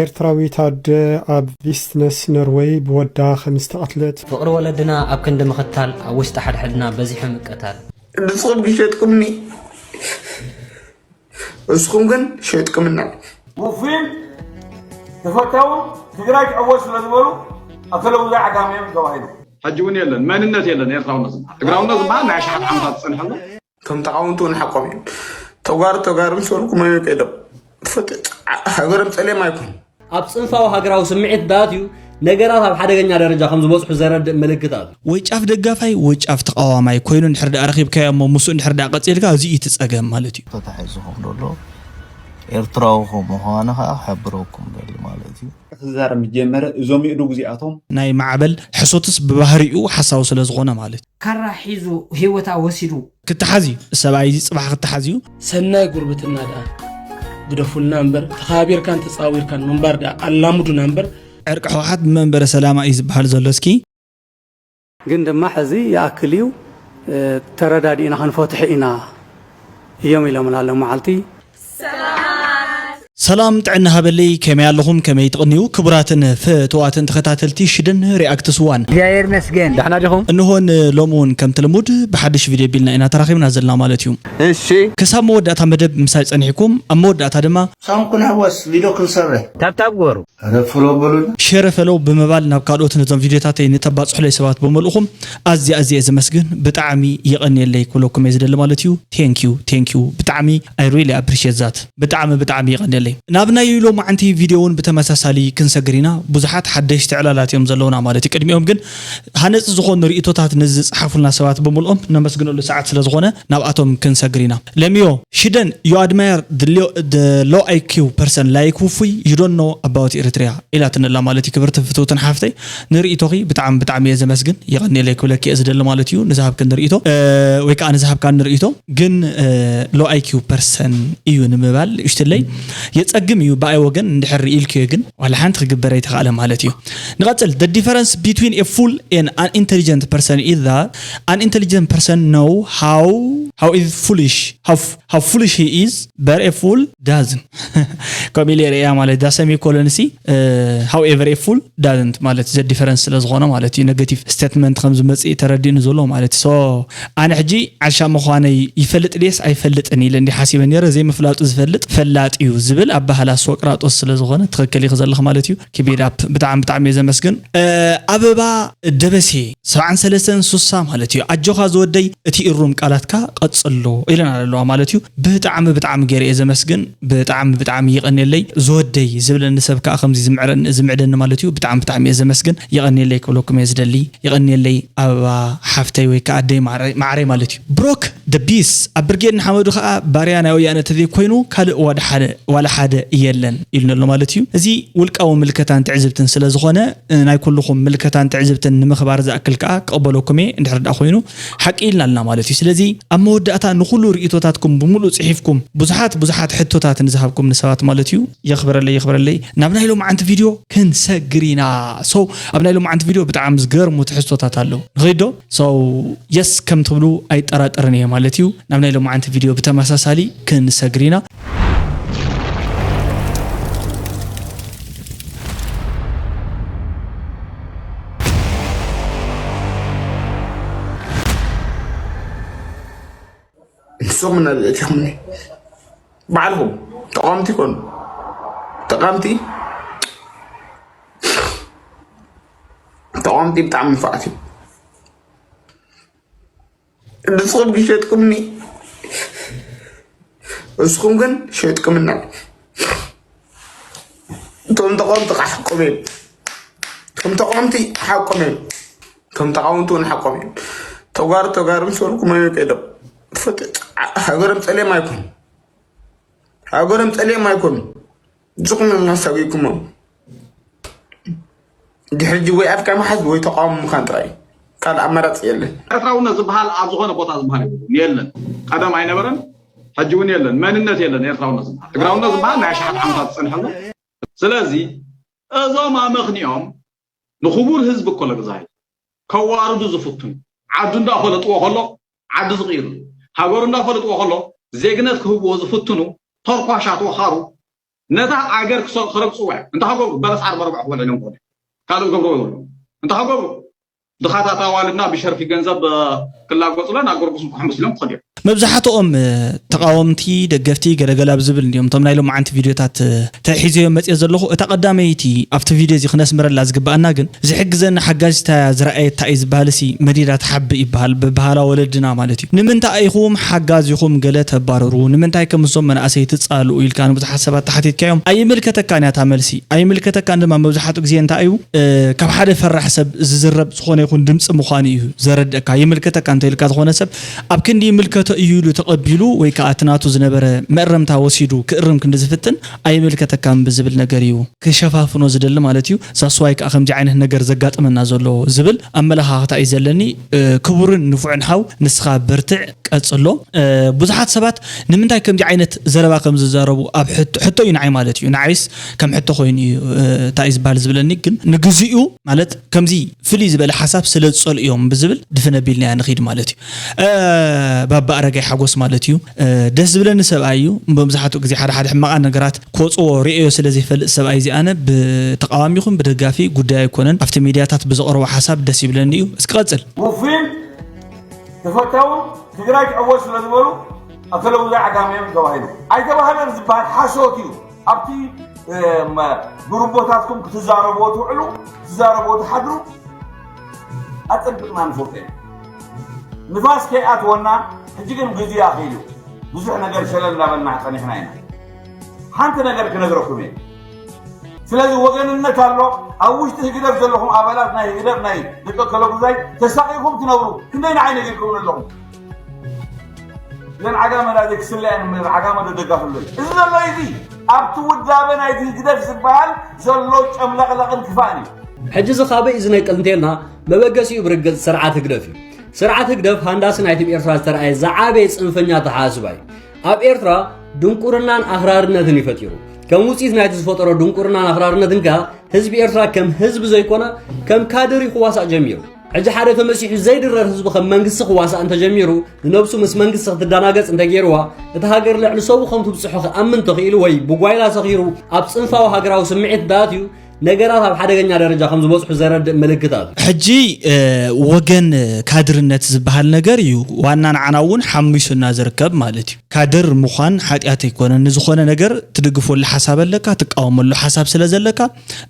ኤርትራዊት ኣደ ኣብ ቪስትነስ ኖርወይ ብወዳ ከም ዝተቐትለት። ፍቕሪ ወለድና ኣብ ክንዲ ምኽታል፣ ኣብ ውሽጢ ሓድሕድና በዚሑ ምቅታል። ንስኹም ግን ሸጥኩምኒ፣ ንስኹም ግን ሸጥኩምና። ውፉይን ተፈታውን ትግራይ ትዕወት ስለ ዝበሉ ኣብ ተለቪዛ ዓጋመ እዮም ተባሂሉ። ሕጂ እውን የለን፣ መንነት የለን፣ ኤርትራውነት ዝበሃል ትግራውነት ዝበሃል ናይ ኣሽሓት ዓመታት ዝፀንሐ ኣሎ። እቶም ተቃወምቲ እውን ሓቆም እዮም። ተጋሩ ተጋሩ ምስ በልኩም ኣበይ ከይዶም? ፈጥ-፣ ሃገሮም ጸልዮም ኣይኮኑን። ኣብ ጽንፋዊ ሃገራዊ ስምዒት ደኣትዩ ነገራት ኣብ ሓደገኛ ደረጃ ከም ዝበጽሑ ዘረድእ ምልክታት እዩ። ወይ ጫፍ ደጋፋይ ወይ ጫፍ ተቓዋማይ ኮይኑ እንድሕር ደኣ ረኺብካዮ እሞ ምስኡ እንድሕር ደኣ ቀጺልካ እዚ እዩ እቲ ጸገም ማለት እዩ። ተታሒዝኹም ዘሎ ኤርትራዊ ከም ምዃኑ ከዓ ክሕብረኩም ደሊ ማለት እዩ። ክዛረብ ምስ ጀመረ እዞም የእዱግ እዚኣቶም ናይ ማዕበል ሕሶትስ ብባህሪኡ ሓሳዊ ስለ ዝኾነ ማለት እዩ። ካራ ሒዙ ህይወታ ወሲዱ። ክተሓዝ እዩ ሰብኣይ እዚ ጽባሕ ክተሓዝ እዩ። ሰናይ ጉርብትና ደኣ ግደፉልና እምበር ተኸባቢርካን ተጻዊርካን ምንባር ደኣ ኣላሙዱና እምበር። ዕርቂ ሕወሓት ብመንበረ ሰላማ እዩ ዝበሃል ዘሎ እስኪ። ግን ድማ ሕዚ ይኣክል እዩ፣ ተረዳዲእና ክንፈትሖ ኢና እዮም ኢሎምና ሎም መዓልቲ። ሰላም ጥዕና ሃበለይ፣ ከመይ ኣለኹም? ከመይ ትቕንዩ? ክቡራትን ፍትዋትን ተኸታተልቲ ሽደን ሪኣክትስ ዋን። እግዚኣብሔር ይመስገን። ደሕና ዲኹም? እንሆ ንሎሚ እውን ከምቲ ልሙድ ብሓድሽ ቪድዮ ቢልና ኢና ተራኺብና ዘለና ማለት እዩ። እሺ። ክሳብ መወዳእታ መደብ ምሳይ ጸኒሕኩም፣ ኣብ መወዳእታ ድማ ሳም ክንሕወስ ቪድዮ ክንሰርሕ። ታብታብ ግበሩ። ኧረ ፎሎ በሉና። ሸረ ፈለው ብምባል ናብ ካልኦት ነዞም ቪድዮታተይ ንተባጽሑለይ ሰባት ብምልእኹም ኣዝየ ኣዝየ እየ ዘመስግን። ብጣዕሚ የቐንየለይ ክብለኩም እየ ዝደሊ ማለት እዩ። ቴንኪዩ ቴንኪዩ ብጣዕሚ I really appreciate that። ብጣዕሚ ብጣዕሚ የቐንየለይ። ናብ ናይ ሎማዓንቲ ቪድዮ እውን ብተመሳሳሊ ክንሰግር ኢና። ብዙሓት ሓደሽቲ ዕላላት እዮም ዘለውና ማለት እዩ። ቅድሚኦም ግን ሃነጽቲ ዝኾኑ ርእይቶታት ንዝጸሓፉልና ሰባት ብምልኦም ነመስግነሉ ሰዓት ስለ ዝኾነ ናብኣቶም ክንሰግር ኢና። ለሚዮ ሽደን you admire the low, the low I Q person like ውፉይ you don't know about Eritrea ኢላትኒ ኣላ ማለት እዩ። ክብርትን ፍትውትን ሓፍተይ ንርእይቶኺ ብጣዕሚ ብጣዕሚ እየ ዘመስግን። የቐንየለይ ክብለኪ እየ ዝደሊ ማለት እዩ ንዝሃብክኒ ርእይቶ፣ እ፣ ወይ ከዓ ንዝሃብካኒ ርእይቶ። ግን፣ እ፣ low I Q person እዩ ንምባል ንእሽትለይ የጸግም እዩ ብኣይ ወገን እንድሕር ርኢልክዮ ግን ዋላ ሓንቲ ክግበር ኣይተኻእለ ማለት እዩ። ንቐጽል the difference between a fool and an intelligent person is that an intelligent person know how how is foolish how f- how foolish he is but a fool doesn't ከምኡ ኢለ ርእያ ማለት እዛ ሰሚኮሎን ሲ however a fool doesn't ማለት the difference ስለ ዝኾነ ማለት እዩ negative statement ከም ዝመጽእ ተረዲእኒ ዘሎ ማለት እዩ። So ኣነ ሕጂ ዓሻ ምዃነይ ይፈልጥ ድየስ ኣይፈልጥን ኢለ እንዲ ሓሲበ ነረ ዘይምፍላጡ ዝፈልጥ ፈላጥ እዩ ዝብል ኣባህላ ሶቅራጦስ ስለ ዝኾነ ትኽክል ኢኺ ዘለኺ ማለት እዩ። Keep it up ብጣዕሚ ብጣዕሚ እየ ዘመስግን። ኣበባ ደበሴ ሰብዓን ሰለስተን ሱሳ ማለት እዩ ኣጆኻ ዝወደይ እቲ እሩም ቃላትካ ቀጽሎ ኢለና ኣለዋ ማለት እዩ። ብጣዕሚ ብጣዕሚ ገይረ እየ ዘመስግን። ብጣዕሚ ብጣዕሚ ይቐንየለይ ዝወደይ ዝብለኒ ሰብ ከዓ ከምዚ ዝምዕረኒ ዝምዕደኒ ማለት እዩ። ብጣዕሚ ብጣዕሚ እየ ዘመስግን። ይቐንየለይ ክብለኩም እየ ዝደሊ። ይቐንየለይ ኣበባ ሓፍተይ ወይ ከዓ ኣደይ ማዕረይ ማለት እዩ። ብሮክ ደቢስ ኣብ ብርጌድ ንሓመዱ ከዓ ባርያ ናይ ወያነ ተዘይኮይኑ ካልእ ዋላ ሓደ የለን ኢሉኒ ኣሎ ማለት እዩ። እዚ ውልቃዊ ምልከታን ትዕዝብትን ስለ ዝኾነ ናይ ኩልኹም ምልከታን ትዕዝብትን ንምኽባር ዝኣክል ከዓ ክቕበለኩም እየ። እንድሕር ደኣ ኮይኑ ሓቂ ኢልና ኣለና ማለት እዩ። ስለዚ ኣብ መወዳእታ ንኹሉ ርእይቶታትኩም ብምሉእ ጽሒፍኩም ብዙሓት ብዙሓት ሕቶታት ንዝሃብኩም ንሰባት ማለት እዩ። የኽብረለይ የኽብረለይ። ናብ ናይ ሎማዓንቲ ቪድዮ ክንሰግር ኢና። So ኣብ ናይ ሎማዓንቲ ቪድዮ ብጣዕሚ ዝገርሙ ትሕዝቶታት ኣለዉ። ንኸይዶ So yes ከም ትብሉ ኣይጠራጠርን እየ ማለት እዩ። ናብ ናይ ሎማዓንቲ ቪድዮ ብተመሳሳሊ ክንሰግር ኢና። ንስኹም እናዘእቲኹምኒ ባዕልኹም ተቃወምቲ ይኮኑ ተቃምቲ ተቃወምቲ ብጣዕሚ ንፋዓት እዩ። ንስኹም ግን ሸጥኩምኒ፣ ንስኹም ግን ሸጥኩምና። እቶም ተቃወምቲ ከዓ ሓቆም እዮም። እቶም ተቃወምቲ ሓቆም እዮም። እቶም ተቃወምቲ እውን ሓቆም እዮም። ተጋሩ ተጋሩ ምስ በልኩም ኣበይ ከይዶም? ፈጥ-፣ ሃገሮም ጸልዮም ኣይኮኑን። ሃገሮም ጸልዮም ኣይኮኑን። ንስኹም እናሳጊኩሞም። ድሕሪ ሕጂ ወይ ኣፍካ ምሓዝ ወይ ተቃውሞ ምዃን ጥራይ እዩ። ካልእ ኣማራጺ የለን። ኤርትራውነት ዝበሃል ኣብ ዝኾነ ቦታ ዝበሃል የለን። የለን። ቀደም ኣይነበረን፣ ሕጂ እውን የለን። መንነት የለን። ኤርትራውነት ዝበሃል፣ ትግራውነት ዝበሃል ናይ ኣሽሓት ዓመታት ዝጸንሐ ኣሎ። ስለዚ እዞም ኣመኽንዮም ንኽቡር ህዝቢ እኮ ለግዛይ ከዋርዱ ዝፍትኑ፣ ዓዱ እንዳፈለጥዎ ከሎ ዓዲ ዝቕይሩ፣ ሃገሩ እንዳፈለጥዎ ከሎ ዜግነት ክህብዎ ዝፍትኑ ተርኳሻት ወኻሩ ነታ ኣገር ክሰ- ክረግፅዋ እዮም። እንታይ ክገብሩ? በለስ ዓርቢ ኣርባዕ ክበልዑ ኢሎም ክኾኑ እዮም። ካልእ ዝገብርዎ የብሎም። እንታይ ክገብሩ? ድኻታት ኣዋልድና ብሸርፊ ገንዘብ ክላገፁለን ኣገርጉስ ምኩሕምስ ኢሎም ክኸዱ እዮም። መብዛሕትኦም ተቃወምቲ ደገፍቲ ገለገላ ብዝብል እንዲዮም እቶም ናይ ሎማዓንቲ ቪድዮታት ተሒዘዮ መፅኦ ዘለኹ። እታ ቀዳመይቲ ኣብቲ ቪድዮ እዚ ክነስምረላ ዝግባኣና ግን ዝሕግዘኒ ሓጋዚታ ዝረኣየታ እዩ ዝበሃል ሲ መዲዳ ትሓብእ ይበሃል ብባህላ ወለድና ማለት እዩ። ንምንታይ ኢኹም ሓጋዚኹም ገለ ተባረሩ? ንምንታይ ከምዞም መናእሰይ ትፃልኡ ኢልካ ንብዙሓት ሰባት ተሓቲትካዮም ኣይምልከተካን እያ እታ መልሲ። ኣይምልከተካን ድማ መብዛሕትኡ ግዜ እንታይ እዩ ካብ ሓደ ፈራሕ ሰብ ዝዝረብ ዝኾነ ይኹን ድምፂ ምዃኑ እዩ ዘረድእካ። ይምልከተካ እንተኢልካ ዝኾነ ሰብ ኣብ ክንዲ ይምልከቶ እዩ ኢሉ ተቐቢሉ ወይ ከዓ እቲ ናቱ ዝነበረ መእረምታ ወሲዱ ክእርም ክንዲ ዝፍትን ኣይምልከተካን ብዝብል ነገር እዩ ክሸፋፍኖ ዝደሊ ማለት እዩ። ዛስዋይ ከዓ ከምዚ ዓይነት ነገር ዘጋጥመና ዘሎ ዝብል ኣመለኻኽታ እዩ ዘለኒ። ክቡርን ንፉዕን ሓው ንስኻ በርትዕ ቀፅሎ። ብዙሓት ሰባት ንምንታይ ከምዚ ዓይነት ዘረባ ከም ዝዛረቡ ኣብ ሕቶ እዩ ንዓይ ማለት እዩ። ንዓይስ ከም ሕቶ ኮይኑ እዩ እንታይ ዝበሃል ዝብለኒ ግን ንግዚኡ ማለት ከምዚ ፍልይ ዝበለ ሓሳብ ስለ ዝፀልኡ እዮም ብዝብል ድፍን ኣቢልናያ ንኺድ ማለት እዩ። ባባ ኣረጋይ ሓጎስ ማለት እዩ። ደስ ዝብለኒ ሰብኣይ እዩ። መብዛሕትኡ ግዜ ሓደ ሓደ ሕማቓት ነገራት ክወፅዎ ርእዮ ስለ ዘይፈልጥ ሰብኣይ እዚ ኣነ ብተቃዋሚ ይኹን ብደጋፊ ጉዳይ ኣይኮነን። ኣብቲ ሚድያታት ብዘቕርቦ ሓሳብ ደስ ይብለኒ እዩ። እስኪ ቀፅል። ውፉይን ተፈታውን ትግራይ ትዕወት ስለ ዝበሉ ኣብ ተለቪዛ ዓጋመ እዮም ተባሂሉ ኣይተባህለን ዝበሃል ሓሶት እዩ። ኣብቲ ግሩቦታትኩም ክትዛረብዎ ትውዕሉ ክትዛረብዎ ትሓድሩ ኣፀቢቕና ንፈልጦ ኢና። ንፋስ ከይኣትወና ሕጂ ግን ግዜ ኣኺሉ ብዙሕ ነገር ሸለል እናበልና ፀኒሕና ኢና። ሓንቲ ነገር ክነግረኩም እየ። ስለዚ ወገንነት ኣሎ። ኣብ ውሽጢ ህግደፍ ዘለኹም ኣባላት ናይ ህግደፍ ናይ ደቂ ከለጉዛይ ተሳቒኹም ትነብሩ ክንደይ ንዓይ ነጊርኩም ኣለኹም። እዘን ዓጋመ ናዘይ ክስለያን እምበር ዓጋመ ዶ ደጋፍለን እዚ ዘሎ እዚ ኣብቲ ውዳበ ናይቲ ህግደፍ ዝበሃል ዘሎ ጨምለቕለቕን ክፋእን እዩ። ሕጂ እዚ ካበይ እዩ ዝነቅል እንተልና መበገሲኡ ብርግፅ ስርዓት ህግደፍ እዩ። ስርዓት ህግደፍ ሃንዳሲ ናይቲ ብኤርትራ ዝተረኣየ ዝዓበየ ፅንፈኛ ኣተሓሳስባ እዩ። ኣብ ኤርትራ ድንቁርናን ኣኽራርነትን እዩ ፈጢሩ። ከም ውፅኢት ናይቲ ዝፈጠሮ ድንቁርናን ኣኽራርነትን ከኣ ህዝቢ ኤርትራ ከም ህዝቢ ዘይኮነ ከም ካድር እዩ ክዋሳእ ጀሚሩ። ሕጂ ሓደ ተመሲሑ ዘይድረር ህዝቢ ከም መንግስቲ ክዋሳእ እንተጀሚሩ ንነብሱ ምስ መንግስቲ ክትደናገፅ እንተገይርዋ እታ ሃገር ልዕሊ ሰቡ ከም ትብፅሖ ክኣምን እንተኽኢሉ ወይ ብጓይላ ሰኺሩ ኣብ ፅንፋዊ ሃገራዊ ስምዒት እንተኣትዩ ነገራት ኣብ ሓደገኛ ደረጃ ከም ዝበፅሑ ዘረድእ ምልክታት እዩ። ሕጂ ወገን ካድርነት ዝበሃል ነገር እዩ ዋና ንዓና እውን ሓሚሱና ዝርከብ ማለት እዩ። ካድር ምዃን ሓጢኣት ኣይኮነን። ንዝኾነ ነገር ትድግፈሉ ሓሳብ ኣለካ፣ ትቃወመሉ ሓሳብ ስለ ዘለካ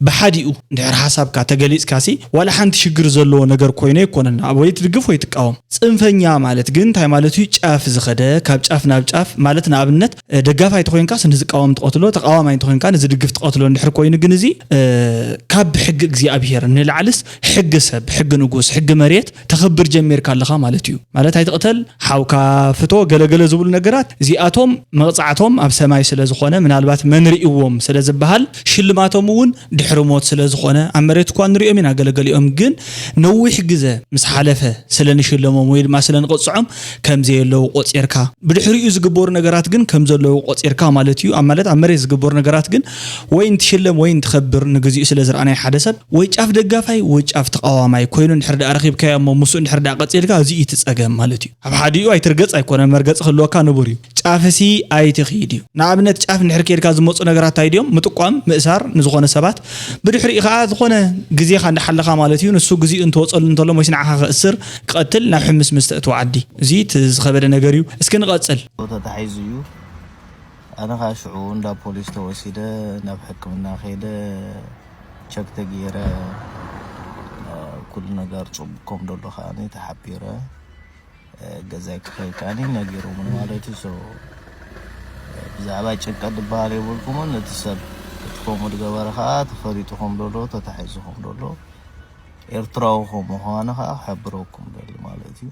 ብሓዲኡ እንድሕር ሓሳብካ ተገሊፅካሲ ዋላ ሓንቲ ሽግር ዘለዎ ነገር ኮይኑ ኣይኮነን። ወይ ትድግፍ ወይ ትቃወም። ፅንፈኛ ማለት ግን እንታይ ማለት እዩ? ጫፍ ዝኸደ ካብ ጫፍ ናብ ጫፍ ማለት ንኣብነት ደጋፋይ ተኮይንካስ ንዝቃወም ትቐትሎ፣ ተቃዋማይ እንተኮይንካ ንዝድግፍ ትቐትሎ እንድሕር ኮይኑ ግን እዚ ካብ ሕጊ እግዚኣብሄር ንላዕልስ ሕጊ ሰብ፣ ሕጊ ንጉስ፣ ሕጊ መሬት ተኽብር ጀሚርካ ኣለኻ ማለት እዩ። ማለት ኣይትቕተል፣ ሓውካ ፍቶ፣ ገለገለ ዝብሉ ነገራት እዚኣቶም መቕፃዕቶም ኣብ ሰማይ ስለ ዝኾነ ምናልባት መን ርእዎም ስለ ዝበሃል ሽልማቶም እውን ድሕሪ ሞት ስለ ዝኾነ ኣብ መሬት እኳ ንሪኦም ኢና ገለገሊኦም ግን ነዊሕ ግዘ ምስ ሓለፈ ስለ ንሽለሞም ወይ ድማ ስለ ንቐፅዖም ከም ዘየለዉ ቆፂርካ ብድሕሪኡ ዝግበሩ ነገራት ግን ከም ዘለዉ ቆፂርካ ማለት እዩ። ኣብ ማለት ኣብ መሬት ዝግበሩ ነገራት ግን ወይ እንትሽለም ወይ እንትኸብር ንግዚኡ ስለ ዝረኣናይ ሓደ ሰብ ወይ ጫፍ ደጋፋይ ወይ ጫፍ ተቃዋማይ ኮይኑ እንድሕር ደኣ ረኺብካዮ እሞ ምስኡ እንድሕር ደኣ ቀፂልካ እዚ እዩ እቲ ፀገም ማለት እዩ። ኣብ ሓዲኡ ኣይትርገፅ ኣይኮነን መርገፂ ክህልወካ ንቡር እዩ። ጫፍሲ ኣይትኺድ እዩ። ንኣብነት ጫፍ እንድሕር ከይድካ ዝመፁ ነገራት እንታይ ድዮም? ምጥቋም፣ ምእሳር ንዝኾነ ሰባት ብድሕሪኡ ከዓ ዝኾነ ግዜኻ እንዳሓለኻ ማለት እዩ ንሱ ግዚኡ እንትወፀሉ እንተሎ ሞይሲ ንዓኻ ክእስር ክቐትል ናብ ሕምስ ምስ ተእትዎ ዓዲ እዚ እቲ ዝኸበደ ነገር እዩ። እስኪ ንቐፅል። ተታሒዙ እዩ። ኣነ ከዓ ሽዑ እንዳ ፖሊስ ተወሲደ ናብ ሕክምና ከይደ ቸክ ተገይረ ኩሉ ነገር ፅቡቅ ከም ደሎ ከዓ ተሓቢረ ገዛይ ክኸይድ ከዓኒ ነጊሮምን ማለት እዩ። So ብዛዕባ ጭንቀት ዝበሃል የብልኩምን። እቲ ሰብ እቲ ከምኡ ዝገበረ ከዓ ተፈሊጡ ከም ዘሎ ተታሒዙ ከም ዘሎ ኤርትራዊ ከም ምዃኑ ከዓ ክሕብረኩም ደሊ ማለት እዩ።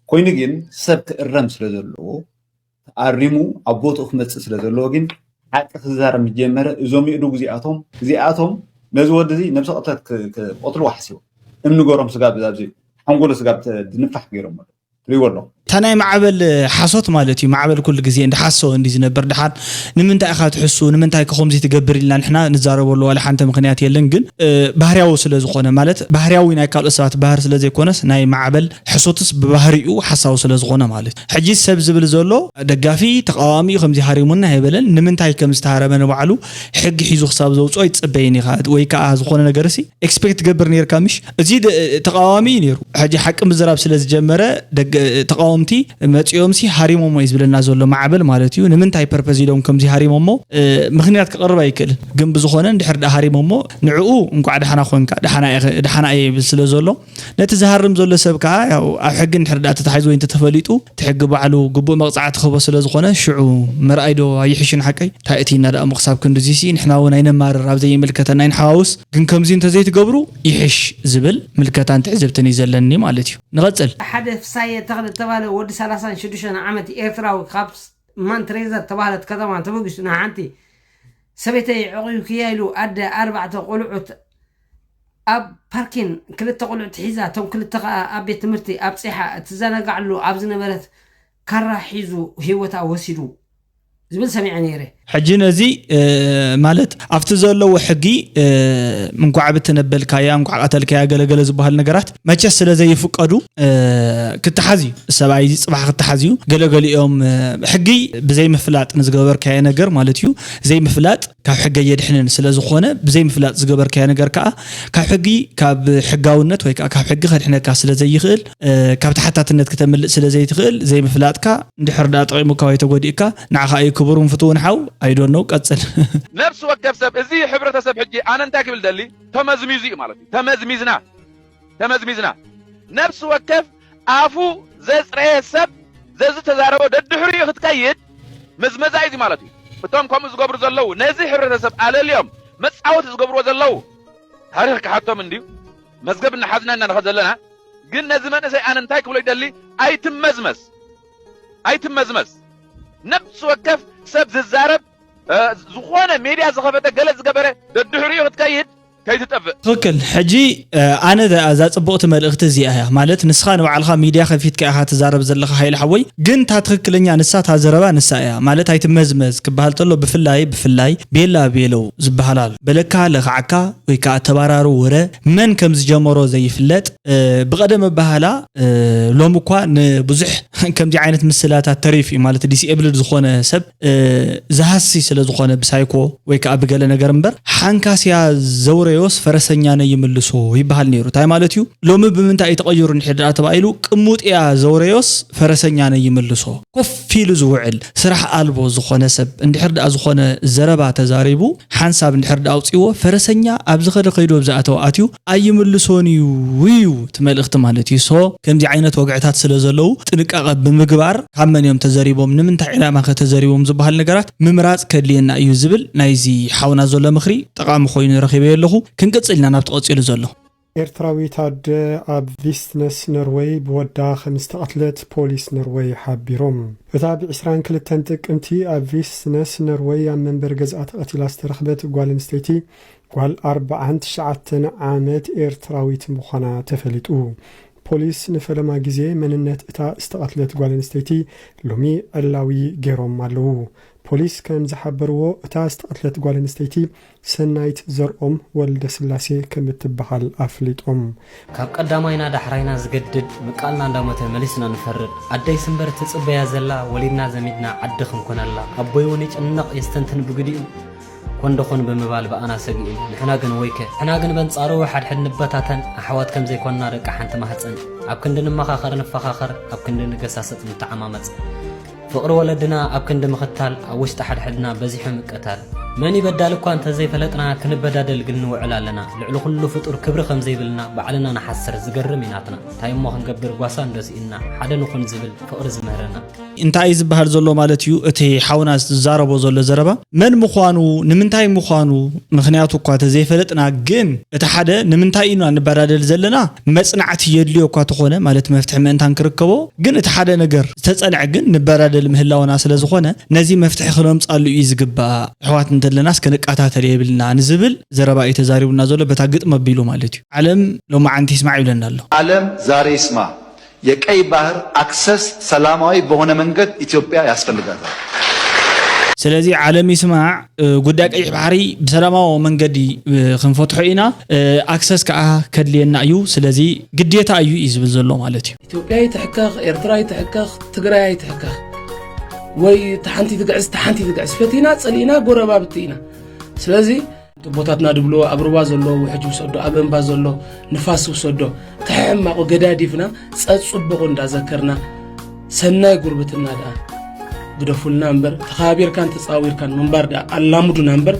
ኮይኑ ግን ሰብ ክእረም ስለ ዘለዎ ተኣሪሙ ኣብ ቦትኡ ክመፅእ ስለ ዘለዎ ግን ሓቂ ክዛረብ ምስ ጀመረ እዞም የእዱግ እዚኣቶም እዚኣቶም ነዚ ወዲ እዚ ነብሰ ቅትለት ክቐትልዎ ሓሲቦም እምኒ ገሮም ስጋብ ኣብዚ ሓንጎሉ ስጋብ ድንፋሕ ገይሮም ኣለዉ ትሪእዎ ኣለኹም። እታ ናይ ማዕበል ሓሶት ማለት እዩ። ማዕበል ኩሉ ግዜ እንድሓሰወ እንዲ ዝነብር ድሓን ንምንታይ ኢኻ ትሕሱ፣ ንምንታይ ከ ከምዚ ትገብር ኢልና ንሕና ንዛረበሉ ዋላ ሓንቲ ምኽንያት የለን። ግን ባህርያዊ ስለ ዝኾነ ማለት ባህርያዊ ናይ ካልኦት ሰባት ባህር ስለ ዘይኮነስ ናይ ማዕበል ሕሶትስ ብባህሪኡ ሓሳዊ ስለ ዝኾነ ማለት እዩ። ሕጂ ሰብ ዝብል ዘሎ ደጋፊ ተቃዋሚ ከምዚ ሃሪሙና ኣይበለን። ንምንታይ ከም ዝተሃረመ ንባዕሉ ሕጊ ሒዙ ክሳብ ዘውፅኦ ይፅበይን ኢኻ ወይ ከዓ ዝኾነ ነገር ሲ ኤክስፔክት ትገብር ነርካ ምሽ? እዚ ተቃዋሚ እዩ ነይሩ። ሕጂ ሓቂ ምዝራብ ስለ ዝጀመረ ተቃወምቲ መፂኦም ሲ ሃሪሞሞ እዩ ዝብለና ዘሎ ማዕበል ማለት እዩ። ንምንታይ ፐርፐዝ ኢሎም ከምዚ ሃሪሞሞ ምክንያት ክቐርብ ኣይክእልን። ግን ብዝኾነ እንድሕር ዳ ሃሪሞሞ ንዕኡ እንኳዕ ዳሕና ኮንካ ዳሕና እየ ይብል ስለ ዘሎ ነቲ ዝሃርም ዘሎ ሰብ ከዓ ያው ኣብ ሕጊ እንድሕር ዳ ተታሒዙ ወይ እንተተፈሊጡ እቲ ሕጊ ባዕሉ ግቡእ መቕፃዕቲ ክህቦ ስለ ዝኾነ ሽዑ ምርኣይ ዶ ኣይሕሽን ሓቀይ? እንታይ እቲ ኢና ደኣ ምኽሳብ ክንድዚ ሲ ንሕና እውን ኣይነማርር ኣብ ዘይምልከተና ይንሓዋውስ ግን ከምዚ እንተዘይትገብሩ ይሕሽ ዝብል ምልከታን ትዕዝብትን እዩ ዘለኒ ማለት እዩ። ንቐፅል። ሓደ ፍሳየ ተኽለ ዝተባህለ ወዲ ሰላሳን ሽዱሽተን ዓመት ኤርትራዊ ካብ ማንትሬዘር ተባህለት ከተማ ተበጊሱ ንሓንቲ ሰበይተይ ዕቑብክያ ኢሉ ኣደ ኣርባዕተ ቆልዑት ኣብ ፓርኪን ክልተ ቆልዑት ሒዛ እቶም ክልተ ከኣ ኣብ ቤት ትምህርቲ ኣብጺሓ እትዘናጋዕሉ ኣብ ዝነበረት ካራ ሒዙ ህይወታ ወሲዱ ዝብል ሰሚዐ ነይረ። ሕጂ ነዚ ማለት ኣብቲ ዘለዎ ሕጊ እንኳዕ ብትነበልካያ እንኳዕ ቀተልካያ ገለገለ ዝበሃሉ ነገራት መቸስ ስለ ዘይፍቀዱ ክተሓዝ እዩ። ሰብኣይ እዚ ፅባሕ ክተሓዝ እዩ። ገለገሊኦም ሕጊ ብዘይምፍላጥ ንዝገበርካዮ ነገር ማለት እዩ ዘይምፍላጥ ካብ ሕጊ ኣየድሕንን ስለ ዝኾነ ብዘይምፍላጥ ዝገበርካዮ ነገር ከዓ ካብ ሕጊ ካብ ሕጋውነት ወይ ከዓ ካብ ሕጊ ከድሕነካ ስለ ዘይኽእል ካብ ተሓታትነት ክተምልጥ ስለ ዘይትኽእል ዘይምፍላጥካ እንድሕር ዳ ጠቒሙካ ወይ ተጎዲእካ ንዓኻ እዩ ክቡርን ፍትውን ሓው ኣይዶነው ቀፅል። ነፍሲ ወከፍ ሰብ እዚ ሕብረተሰብ ሕጂ ኣነ እንታይ ክብል ደሊ ተመዝሚዙ እዩ ማለት እዩ ተመዝሚዝና ተመዝሚዝና ነፍሲ ወከፍ ኣፉ ዘፅረየ ሰብ ዘዝተዛረቦ ደድሕሪኡ ክትከይድ ምዝመዛ እዩ ማለት እዩ። እቶም ከምኡ ዝገብሩ ዘለዉ ነዚ ሕብረተሰብ ኣለልዮም መፃወቲ ዝገብርዎ ዘለዉ ታሪኽ ክሓቶም እንድዩ። መዝገብ እናሓዝና ኢና ንኸድ ዘለና። ግን ነዚ መንእሰይ ኣነ እንታይ ክብሎ ይደሊ ኣይትመዝመዝ ኣይትመዝመዝ። ነብሲ ወከፍ ሰብ ዝዛረብ ዝኾነ ሜድያ ዝኸፈተ ገለ ዝገበረ ደድሕሪኡ ክትከይድ ከይትጠፍእ። ትኽክል። ሕጂ ኣነ እዛ ፅቡቕቲ መልእኽቲ እዚኣ እያ ማለት ንስኻ ንባዕልኻ ሚድያ ከፊትካ ኢኻ ትዛረብ ዘለኻ ሃይለ ሓወይ፣ ግን እታ ትኽክለኛ ንሳ እታ ዘረባ ንሳ እያ ማለት ኣይትመዝመዝ ክበሃል ተሎ ብፍላይ ብፍላይ ቤላ ቤለው ዝበሃል ኣሎ በለካ ለኽዓካ ወይ ከዓ ተባራሩ ወረ መን ከም ዝጀመሮ ዘይፍለጥ ብቐደም ኣበሃህላ ሎሚ እኳ ንብዙሕ ከምዚ ዓይነት ምስላታት ተሪፍ እዩ ማለት ዲስኤብልድ ዝኾነ ሰብ ዝሃሲ ስለ ዝኾነ ብሳይኮ ወይ ከዓ ብገለ ነገር እምበር ሓንካስያ ዘውረዮስ ፈረሰኛ ነይምልሶ ይበሃል ነይሩ። እንታይ ማለት እዩ? ሎሚ ብምንታይ እዩ ተቐይሩ እንድሕር ደኣ ተባሂሉ ቅሙጥያ ዘውረዮስ ፈረሰኛ ነይምልሶ። ኮፍ ኢሉ ዝውዕል ስራሕ ኣልቦ ዝኾነ ሰብ እንድሕር ደኣ ዝኾነ ዘረባ ተዛሪቡ ሓንሳብ እንድሕር ደኣ ኣውፂዎ ፈረሰኛ ኣብ ዝኸደ ከይዱ ኣብ ዝኣተወ ኣትዩ ኣይምልሶን እዩ እዩ እቲ መልእኽቲ ማለት እዩ። ሶ ከምዚ ዓይነት ወግዕታት ስለ ዘለዉ ጥንቃቐ ብምግባር ካብ መን እዮም ተዘሪቦም ንምንታይ ዕላማ ከ ተዘሪቦም ዝበሃል ነገራት ምምራፅ ከድልየና እዩ ዝብል ናይዚ ሓውና ዘሎ ምኽሪ ጠቓሚ ኮይኑ ረኺበዮ ኣለኹ። ክንቅፅል ኢና ናብቲ ቀፂሉ ዘሎ። ኤርትራዊት ኣደ ኣብ ቪስትነስ ኖርወይ ብወዳ ከም ዝተቐትለት ፖሊስ ኖርወይ ሓቢሮም። እታ ብ ዕስራን ክልተን ጥቅምቲ ኣብ ቪስትነስ ኖርወይ ኣብ መንበሪ ገዝኣ ተቐቲላ ዝተረኽበት ጓል ኣንስተይቲ ጓል ኣርብዓን ትሽዓተን ዓመት ኤርትራዊት ምዃና ተፈሊጡ። ፖሊስ ንፈለማ ግዜ መንነት እታ ዝተቐትለት ጓል ኣንስተይቲ ሎሚ ዕላዊ ገይሮም ኣለዉ። ፖሊስ ከም ዝሓበርዎ እታ ዝተቐትለት ጓል ኣንስተይቲ ሰናይት ዘርኦም ወልደስላሴ ከም እትበሃል ኣፍሊጦም። ካብ ቀዳማይና ዳሕራይና ዝገድድ ምቃልና እንዳሞተ መሊስና ንፈርድ። ኣደይስ እምበር ትጽበያ ዘላ ወሊድና ዘሚድና ዓዲ ክንኮነላ። ኣቦይ እውን ይጭነቕ የስተንትን ብግዲኡ ኮን ደኾን ብምባል ብኣና ሰጊኡ። ንሕና ግን ወይከ ንሕና ግን በንጻሩ ሓድሕድ ንበታተን ኣሕዋት ከም ዘይኮንና ደቂ ሓንቲ ማህጸን። ኣብ ክንዲ ንመኻኸር ንፈኻኸር ኣብ ክንዲ ንገሳሰጥ ንተዓማመጽ። ፍቕሪ ወለድና ኣብ ክንዲ ምኽታል ኣብ ውሽጢ ሓድሕድና በዚሑ ምቅታል። መን እዩ በዳሊ እኳ እንተዘይፈለጥና ክንበዳደል ግን ንውዕል ኣለና። ልዕሊ ኩሉ ፍጡር ክብሪ ከም ዘይብልና ባዕልና ንሓስር ዝገርም እዩ ናትና። እንታይ እሞ ክንገብር ጓሳ እንዶ ስኢንና ሓደ ንኹን ዝብል ፍቕሪ ዝምህረና። እንታይ እዩ ዝበሃል ዘሎ ማለት እዩ እቲ ሓውና ዝዛረቦ ዘሎ ዘረባ መን ምዃኑ ንምንታይ ምዃኑ ምኽንያቱ እኳ ተዘይፈለጥና ግን እቲ ሓደ ንምንታይ ኢና ንበዳደል ዘለና መፅናዕቲ የድልዮ እኳ ተኾነ ማለት መፍትሒ ምእንታን ክርከቦ ግን እቲ ሓደ ነገር ዝተፀንዐ ግን ንበዳደል ምህላውና ስለ ዝኾነ ነዚ መፍትሒ ክነምፃሉ እዩ ዝግባእ ኣሕዋት እንተለናስ ክንቃታተል የብልና ንዝብል ዘረባ እዩ ተዛሪቡና ዘሎ በታ ግጥሚ ኣቢሉ ማለት እዩ ዓለም ሎማዓንቲ ይስማዕ ይብለና ኣሎ ዓለም ዛሬ ይስማ የቀይ ባህር አክሰስ ሰላማዊ በሆነ መንገድ ኢትዮጵያ ያስፈልጋታል። ስለዚ ዓለም ይስማዕ፣ ጉዳይ ቀይሕ ባሕሪ ብሰላማዊ መንገዲ ክንፈትሖ ኢና። ኣክሰስ ከዓ ከድልየና እዩ። ስለዚ ግዴታ እዩ እዩ ዝብል ዘሎ ማለት እዩ። ኢትዮጵያ ይትሕከኽ፣ ኤርትራ ይትሕከኽ፣ ትግራይ ይትሕከኽ፣ ወይ ተሓንቲ ትግዕዝ ተሓንቲ ትግዕዝ፣ ፈቲና ጸሊእና ጎረባብቲ ኢና። ስለዚ ቦታትና ድብሎ ኣብ ሩባ ዘሎ ውሕጅ ውሰዶ፣ ኣብ እምባ ዘሎ ንፋስ ውሰዶ፣ ተሕማቑ ገዳዲፍና ጸጽቡቑ እንዳዘከርና ሰናይ ጉርብትና ደኣ ግደፉልና እምበር፣ ተኸባቢርካን ተጻዊርካን ምንባር ደኣ ኣላሙዱና እምበር፣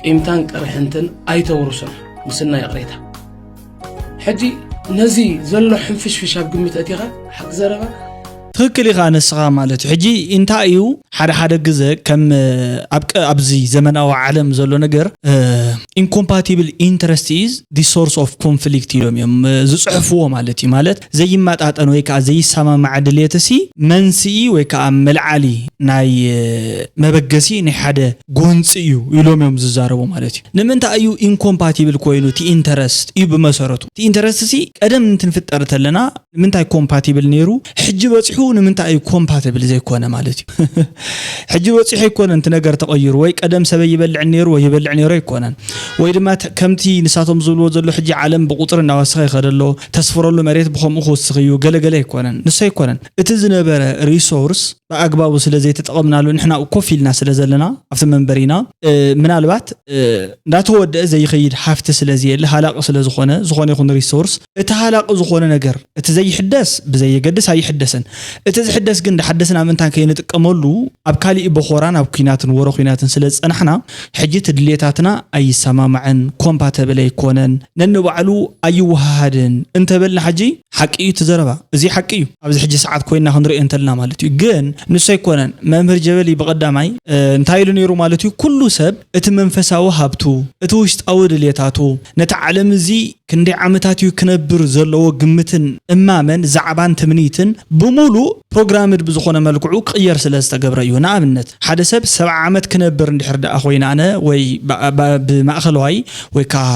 ቂምታን ቅርሕንትን ኣይተውርሱና። ምስና ይቕሬታ። ሕጂ ነዚ ዘሎ ሕንፍሽፍሽ ኣብ ግምት ኣእቲኻ ሓቂ ዘረባ ትኽክል ኢኻ ንስኻ ማለት እዩ። ሕጂ እንታይ እዩ ሓደ ሓደ ግዘ ከም ኣብ ኣብዚ ዘመናዊ ዓለም ዘሎ ነገር incompatible interest is the source of conflict ኢሎም እዮም ዝፅሕፍዎ ማለት እዩ። ማለት ዘይመጣጠን ወይ ከዓ ዘይሰማማዕ ድሌትሲ መንስኢ ወይ ከዓ መልዓሊ ናይ መበገሲ ናይ ሓደ ጎንፂ እዩ ኢሎም እዮም ዝዛረቡ ማለት እዩ። ንምንታይ እዩ incompatible ኮይኑ እቲ interest እዩ ብመሰረቱ? እቲ interest ሲ ቀደም እንትንፍጠር ተለና ንምንታይ compatible ነይሩ? ሕጂ በፂሑ ንምንታይ እዩ compatible ዘይኮነ ማለት እዩ? ሕጂ በፂሑ ኣይኮነን እቲ ነገር ተቐይሩ፣ ወይ ቀደም ሰበይ ይበልዕ ነይሩ ወይ ይበልዕ ነይሩ ኣይኮነን። ወይ ድማ ከምቲ ንሳቶም ዝብልዎ ዘሎ ሕጂ ዓለም ብቁፅሪ እናወሰኸ ይኸደ ኣሎ፣ ተስፍረሉ መሬት ብኸምኡ ክወስኽ እዩ ገለገለ ኣይኮነን። ንሱ ኣይኮነን። እቲ ዝነበረ resource ብኣግባቡ ስለ ዘይተጠቐምናሉ ንሕና ኮፍ ኢልና ስለ ዘለና ኣብቲ መንበሪና ምናልባት እንዳተወደአ ዘይኸይድ ሃፍቲ ስለ ዘየለ ሃላቂ ስለ ዝኾነ ዝኾነ ይኹን resource እቲ ሃላቂ ዝኾነ ነገር እቲ ዘይሕደስ ብዘየገድስ ኣይሕደስን። እቲ ዝሕደስ ግን እንዳሓደስና ምእንታን ከይንጥቀመሉ ኣብ ካሊእ በኾራን ኣብ ኲናትን ወረ ኲናትን ስለ ዝጸናሕና ሕጂ እቲ ድሌታትና ኣይሰማማዕን፣ compatible ኣይኮነን፣ ነንባዕሉ ኣይወሃሃድን እንተበልና ሕጂ ሓቂ እዩ እቲ ዘረባ። እዚ ሓቂ እዩ። ኣብዚ ሕጂ ሰዓት ኮይና ክንሪኦ እንተልና ማለት እዩ። ግን ንሱ ኣይኮነን። መምህር ጀበሊ ብቐዳማይ እንታይ ኢሉ ነይሩ ማለት እዩ? ኩሉ ሰብ እቲ መንፈሳዊ ሃብቱ፣ እቲ ውሽጣዊ ድሌታቱ፣ ነቲ ዓለም እዚ ክንደይ ዓመታት እዩ ክነብር ዘለዎ ግምትን እማመን ዛዕባን ትምኒትን ብምሉእ programmed ብዝኾነ መልክዑ ክቕየር ስለ ዝተገብረ እዩ። ንኣብነት ሓደ ሰብ ሰብዓ ዓመት ክነብር እንድሕር ደኣ ኮይነ ኣነ ወይ ብማእኸለዋይ ወይ ከዓ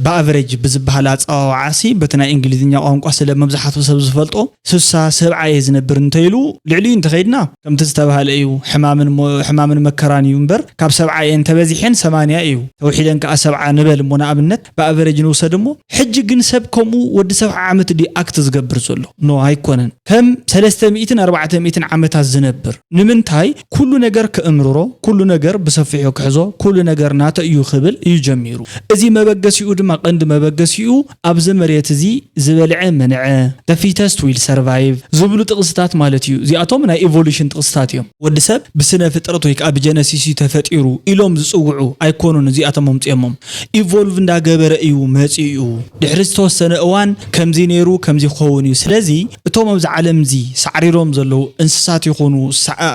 ብኣቨሬጅ ብዝበሃል ኣፀዋውዓሲ በቲ ናይ እንግሊዝኛ ቋንቋ ስለ መብዛሕትኡ ሰብ ዝፈልጦ ስሳ ሰብዓ እየ ዝነብር እንተይሉ ልዕሊኡ እንተኸይድና ከምቲ ዝተባህለ እዩ። ሕማምን መከራን እዩ እምበር ካብ ሰብዓ እየ እንተበዚሐን ሰማንያ እዩ ተውሒደን ከዓ ሰብዓ ንበል እሞ ንኣብነት ብኣቨሬጅ ንውሰድ እሞ ሕጂ ግን ሰብ ከምኡ ወዲ ሰብዓ ዓመት ድዩ ኣክት ዝገብር ዘሎ? ኖ ኣይኮነን። ከም ሰለስተ ሚእትን ኣርባዕተ ሚእትን ዓመታት ዝነብር ንምንታይ ኩሉ ነገር ክእምርሮ ኩሉ ነገር ብሰፊሑ ክሕዞ ኩሉ ነገር ናተ እዩ ክብል እዩ ጀሚሩ። እዚ መበገሲኡ ድማ ቀንዲ መበገሲኡ ኣብዚ መሬት እዚ ዝበልዐ ምንዐ the fittest will survive ዝብሉ ጥቕስታት ማለት እዩ። እዚኣቶም ናይ evolution ጥቕስታት እዮም። ወዲ ሰብ ብስነ ፍጥረት ወይ ከዓ ብጀነሲስ እዩ ተፈጢሩ ኢሎም ዝፅውዑ ኣይኮኑን። እዚኣቶም ኣምፅኦሞም evolve እንዳገበረ እዩ መፂኡ። ድሕሪ ዝተወሰነ እዋን ከምዚ ነይሩ ከምዚ ክኸውን እዩ። ስለዚ እቶም ኣብዚ ዓለም እዚ ሳዕሪሮም ዘለዉ እንስሳት ይኹኑ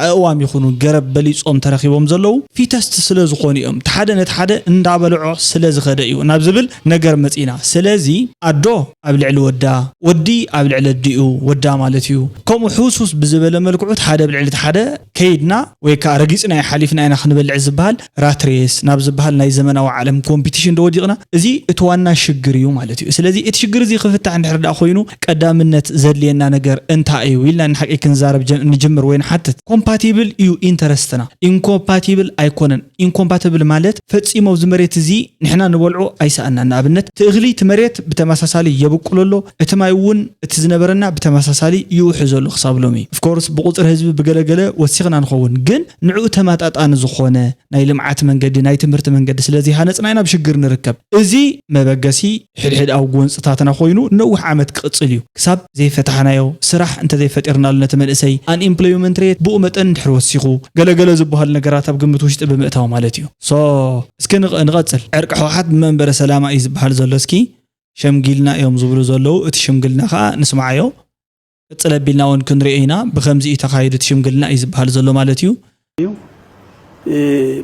ኣእዋም ይኹኑ ገረብ በሊፆም ተረኺቦም ዘለዉ fittest ስለ ዝኾኑ እዮም። እቲ ሓደ ነቲ ሓደ እንዳበልዖ ስለ ዝኸደ እዩ ናብ ዝብል ነገር መፂና። ስለዚ ኣዶ ኣብ ልዕሊ ወዳ፣ ወዲ ኣብ ልዕሊ ኣዲኡ፣ ወዳ ማለት እዩ። ከምኡ ሕውስውስ ብዝበለ መልክዑ እቲ ሓደ ኣብ ልዕሊ እቲ ሓደ ከይድና ወይ ከዓ ረጊፅና ሓሊፍና ኢና ክንበልዕ ዝበሃል ራት ሬስ ናብ ዝበሃል ናይ ዘመናዊ ዓለም ኮምፒቲሽን ዶ ወዲቕና? እዚ እቲ ዋና ሽግር እዩ ማለት እዩ። ስለዚ እቲ ሽግር እዚ ክፍታሕ እንድሕር ደኣ ኮይኑ ቀዳምነት ዘድልየና ነገር እንታይ እዩ ኢልና ንሓቂ ክንዛረብ ንጅምር ወይ ንሓትት። Compatible እዩ interestና፣ incompatible ኣይኮነን። Incompatible ማለት ፈፂሙ ኣብዚ መሬት እዚ ንሕና ንበልዖ ኣይሰኣናን። ንኣብነት እቲ እኽሊ እቲ መሬት ብተመሳሳሊ የብቁሎ ኣሎ፣ እቲ ማይ እውን እቲ ዝነበረና ብተመሳሳሊ ይውሕዝ ኣሎ ክሳብ ሎሚ። Of course ብቁፅሪ ህዝቢ ብገለገለ ወሲኽና ንኸውን፣ ግን ንዕኡ ተመጣጣኒ ዝኾነ ናይ ልምዓት መንገዲ ናይ ትምህርቲ መንገዲ ስለ ዘይሃነፅና ኢና ኣብ ሽግር ንርከብ። እዚ መበገሲ ሕድሕድኣዊ ጎንፅታትና ኮይኑ ነዊሕ ዓመት ክቕፅል እዩ ክሳብ ዘይፈታሕናዮ ስራሕ እንተዘይፈጢርናሉ ነቲ መንእሰይ unemployment rate ብኡ መጠን እንድሕር ወሲኹ ገለገለ ዝበሃሉ ነገራት ኣብ ግምት ውሽጢ ብምእታው ማለት እዩ። So እስኪ ንቐፅል። ዕርቂ ህወሓት ብመንበረ ሰላማ እዩ ዝበሃል ዘሎ። እስኪ ሸምጊልና እዮም ዝብሉ ዘለዉ። እቲ ሽምግልና ከዓ ንስማዓዮ። ቅፅል ኣቢልና እውን ክንሪኦ ኢና። ብከምዚ እዩ ተኻይዱ እቲ ሽምግልና እዩ ዝበሃል ዘሎ ማለት እዩ።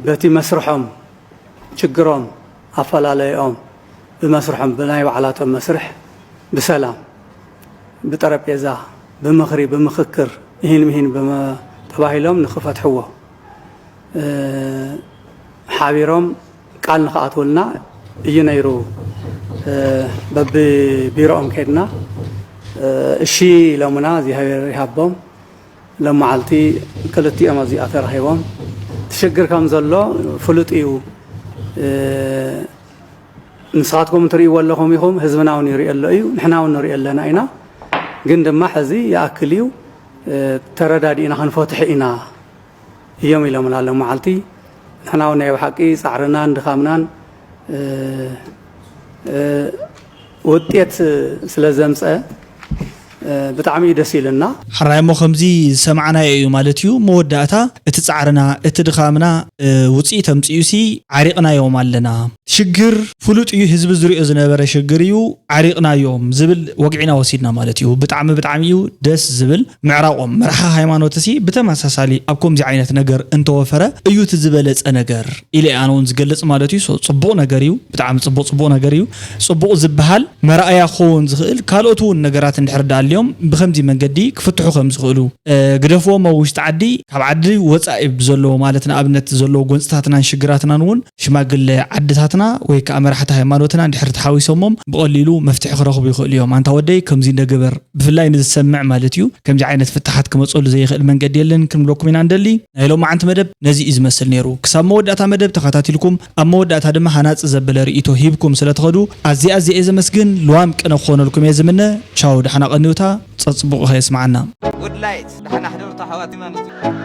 በቲ መስርሖም ችግሮም ኣፈላለዮም ብመስርሖም ብናይ ባዕላቶም መስርሕ ብሰላም ብጠረጴዛ ብምኽሪ ብምኽክር እሂን ምሂን ተባሂሎም ንኽፈትሕዎ ሓቢሮም ቃል ንኽኣትውልና እዩ ነይሩ። በብቢሮኦም ከድና እሺ ኢሎምና እግዚኣብሔር ይሃቦም። ሎመዓልቲ ክልቲኦም ኣብዚኣ ተራኺቦም ትሽግር ከም ዘሎ ፍሉጥ እዩ። ንስኻትኩም ትርእይዎ ኣለኹም ኢኹም፣ ህዝብና እውን ይርእዮ ኣሎ እዩ፣ ንሕና እውን ንርእዮ ኣለና ኢና። ግን ድማ ሕዚ ይኣክል እዩ፣ ተረዳዲእና ክንፈትሖ ኢና እዮም ኢሎምና ሎመዓልቲ። ንሕና እውን ናይ ብሓቂ ፃዕርናን ድኻምናን ውጤት ስለ ዘምፀ ብጣዕሚ እዩ ደስ ኢልና። ሕራይ እሞ ከምዚ ዝሰማዕናዮ እዩ ማለት እዩ መወዳእታ። እቲ ፃዕርና እቲ ድኻምና ውፅኢት ኣምፅኡሲ ዓሪቕናዮም ኣለና። ሽግር ፍሉጥ እዩ፣ ህዝቢ ዝሪኦ ዝነበረ ሽግር እዩ፣ ዓሪቕናዮም ዝብል ወግዒና ወሲድና ማለት እዩ። ብጣዕሚ ብጣዕሚ እዩ ደስ ዝብል። ምዕራቖም መራሒ ሃይማኖትሲ ብተመሳሳሊ ኣብ ከምዚ ዓይነት ነገር እንተወፈረ እዩ እቲ ዝበለፀ ነገር ኢለ ኣነ እውን ዝገልፅ ማለት እዩ። So ፅቡቕ ነገር እዩ፣ ብጣዕሚ ፅቡቕ ፅቡቕ ነገር እዩ። ፅቡቕ ዝበሃል መርኣያ ክኸውን ዝኽእል ካልኦት እውን ነገራት እንድሕር ዳኣልዮም ብከምዚ መንገዲ ክፍትሑ ከም ዝኽእሉ ግደፍዎም ኣብ ውሽጢ ዓዲ ካብ ዓዲ ወፃኢ ብዘለዎ ማለት ንኣብነት ዘለዎ ጎንፅታትናን ሽግራትናን እውን ሽማግለ ዓድታትና ወይ ከዓ መራሕቲ ሃይማኖትና እንድሕር ተሓዊሶሞም ብቐሊሉ መፍትሒ ክረኽቡ ይኽእሉ እዮም። ኣንታ ወደይ ከምዚ እንደግበር ብፍላይ ንዝሰምዕ ማለት እዩ ከምዚ ዓይነት ፍታሓት ክመፀሉ ዘይኽእል መንገዲ የለን ክንብለኩም ኢና እንደሊ። ናይ ሎማዓንቲ መደብ ነዚ እዩ ዝመስል ነይሩ። ክሳብ መወዳእታ መደብ ተኸታቲልኩም ኣብ መወዳእታ ድማ ሃናፂ ዘበለ ርእይቶ ሂብኩም ስለትኸዱ ኣዝየ ኣዝየ እየ ዘመስግን። ልዋም ቅነ ክኾነልኩም እየ ዝምነ። ቻው፣ ደሓና ቀንዩታ። ፀፅቡቕ ከየስምዓና። Good light ደሓና ሕደሩ ኣሕዋት።